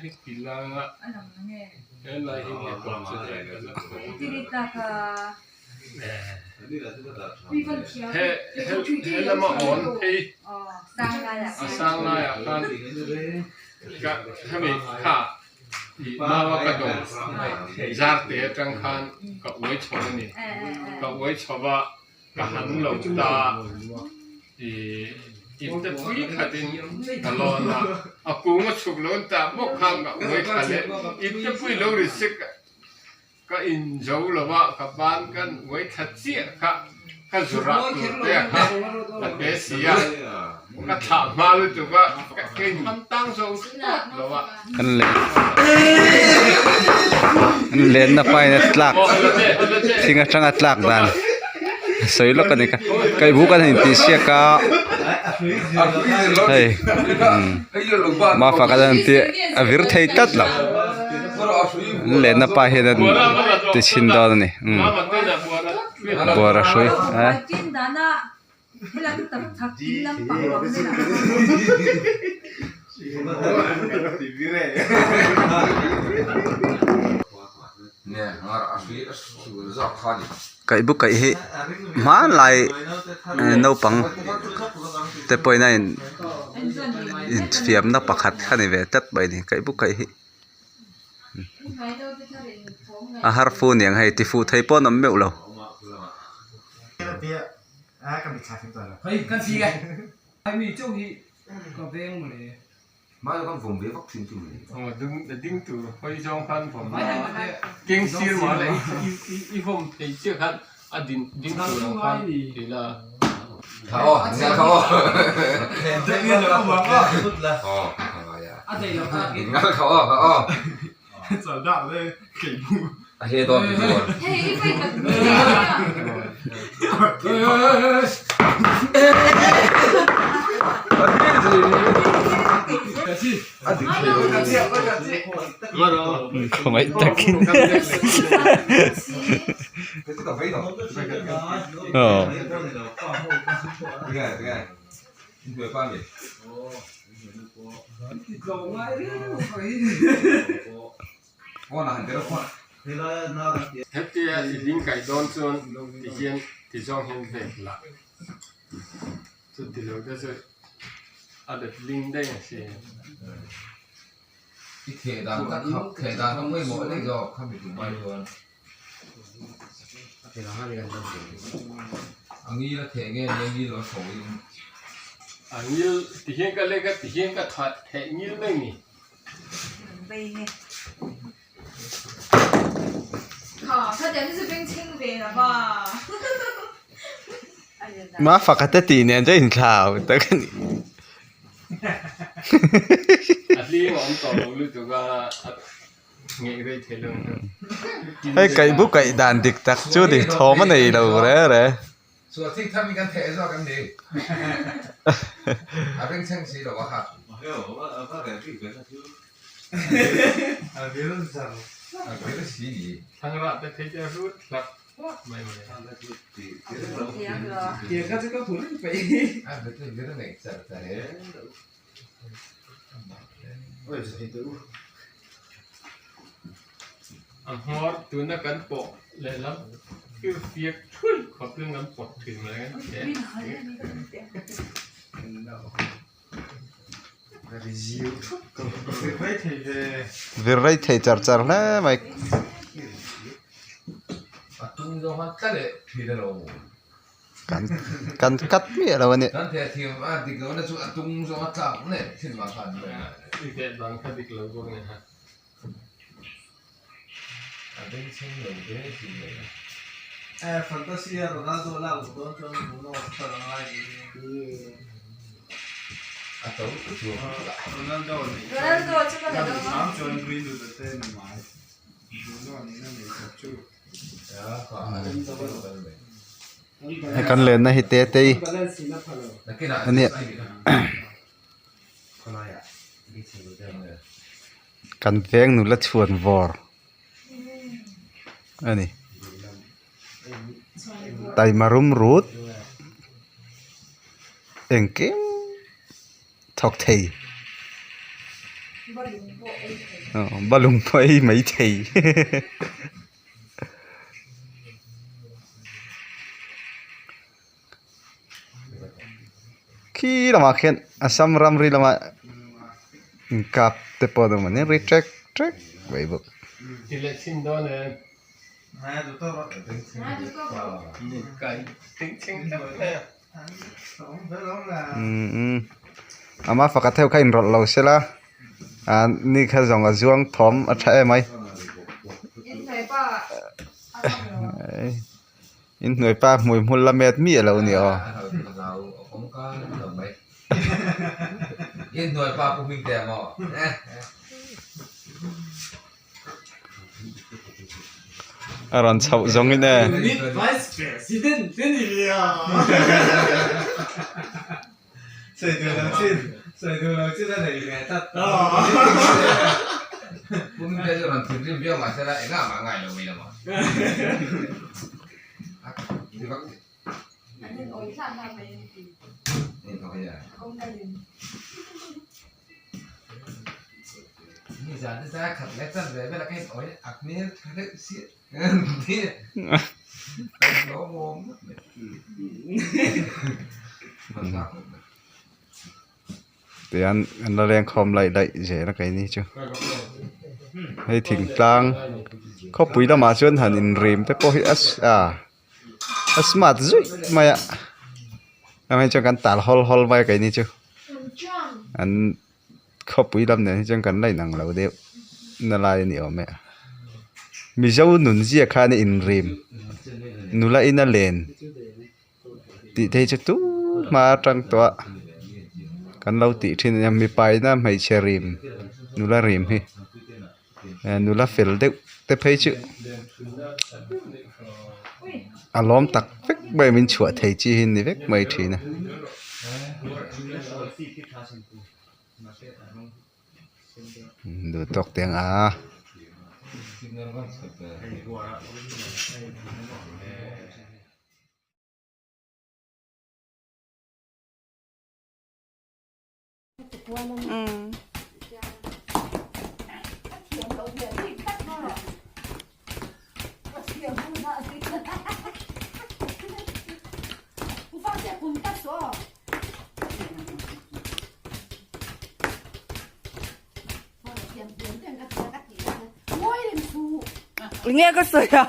hi tilanga helai hi nge tawp chu hei ka la he he lama awn phei a sang laiah khan ka hemi kha ih maua ka dawm zar te atang khan ka uai chho a ni ka uai chho va ka han lo ta ih inte pui khatin ka lawn a a kung a chhuk lo an tah bawk khan ka uai thla leh inte pui lo ri sek Ka in zo lo a, ka ban kan uai thla chiah kha ka zurah tur te kha ka pe si a, ka thlah hma lutuk a, ka in ham tang zo tawp lo a. An len an lenna pain a tlak thing atanga tlak dan sawi lawk a ni kha kaihbu kan han intihsiak a hei mafaka an tih a vir thei tlat lo. Lenna pa hian an ti chhin dawn a ni umm buara hrui a. Kaih bu kaih hi hmanlai naupang te pawhin a in infiamna pakhat kha ni ve tlat mai a ni kaih bu kaih hi. A har fu niang hei ti fuh thei pawh an awm meuh lo. Khawngaih takin aw. Hetia i ding kaih dawn chuan tihian ti zawng hian vek la chuti lo te chu a let ling daih ang si. A ngil tihian ka lek a tihian ka theh ngil mai ni. Ma fakhat a tih nen chuan inthlau tak a ni. A hlim a awm tawh lo lutuk a. Hei kaih bu kaih dan dik tak chu ni thawm a nei lo re re. A hmawr tuna kan pawh lehlam fir fiak thui khawpin kan pawt thin mai ang e. Vir rei thei char char hle mai. Kan kan cut miah lo a ni. Hei kan lenna hi te tei a nia kan veng nula chhuan vawr a ni taima rum rut engkim thawk thei. Balung pawh ei mai thei. Khi lamah khian Assam ramri lama inkap te pawh an awm a ni ri ṭek ṭek mai bawk. Ama faka theuh kha inrawlh lo sela ah ni kha zawng a zuang thawm a tha em mai inhnuai pa hmui hmul la met miah lo a ni aw. A rawn chhoh zawngin e. Tihian an la lengkhawm laih laih zel a keini chu hei thingtlang khawpui lamah chuan han inrim te pawh hi a a smart zuih mai a hemi chuan kan tal hawl hawl mai a keini chu an khawpui lam nen hi chuan kan la inang lo deuh na lai a ni awm e mizo nun zia khan a inrim nula ina len tih te hi chu tumah atang tawh a kan lo tih thin a nia mipa ina hmeichhe rim nula rim hi. Nula fel deuh te phei chu a lawm tak vek mai min chhuah thei chi hi a ni vek mai thin a. Duh tawk teng a. Nge ka sawi a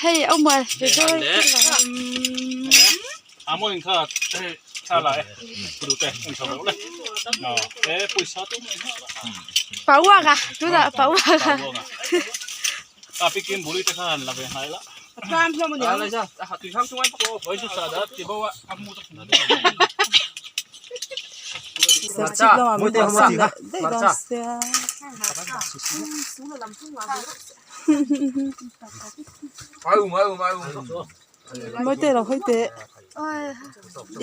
Hei ông mời để tôi Bảo à chú dạ bảo à Serchhip lamah min kalsan leh daih dawn sia. Mawite lo hawi teh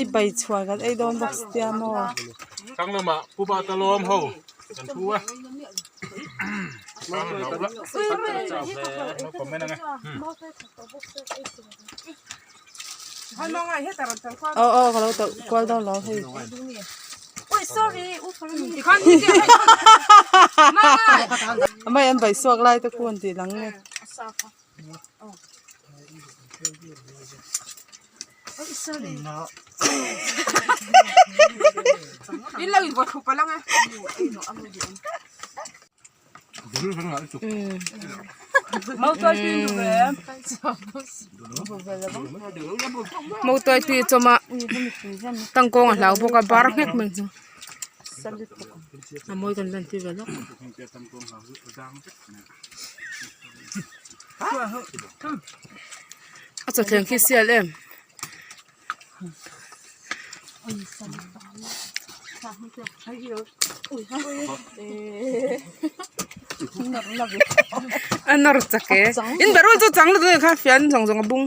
i bai chhuan kan ei dawn bawk sia maw. Aw aw ka lo tawlh kual dawn lo hei. Amai an bai suak lai te khu an tih lang nge. In lo in vaw thlu palh ang e. Mautuai tui a chawm a tangkawng a hlau bawk a bar nghek mai chu a mawi kan lan tir ve lawk. A chawthleng khi sial em. A nawr chak e in barul chu chang lutuk a ni kha fian zawng zawng a bung.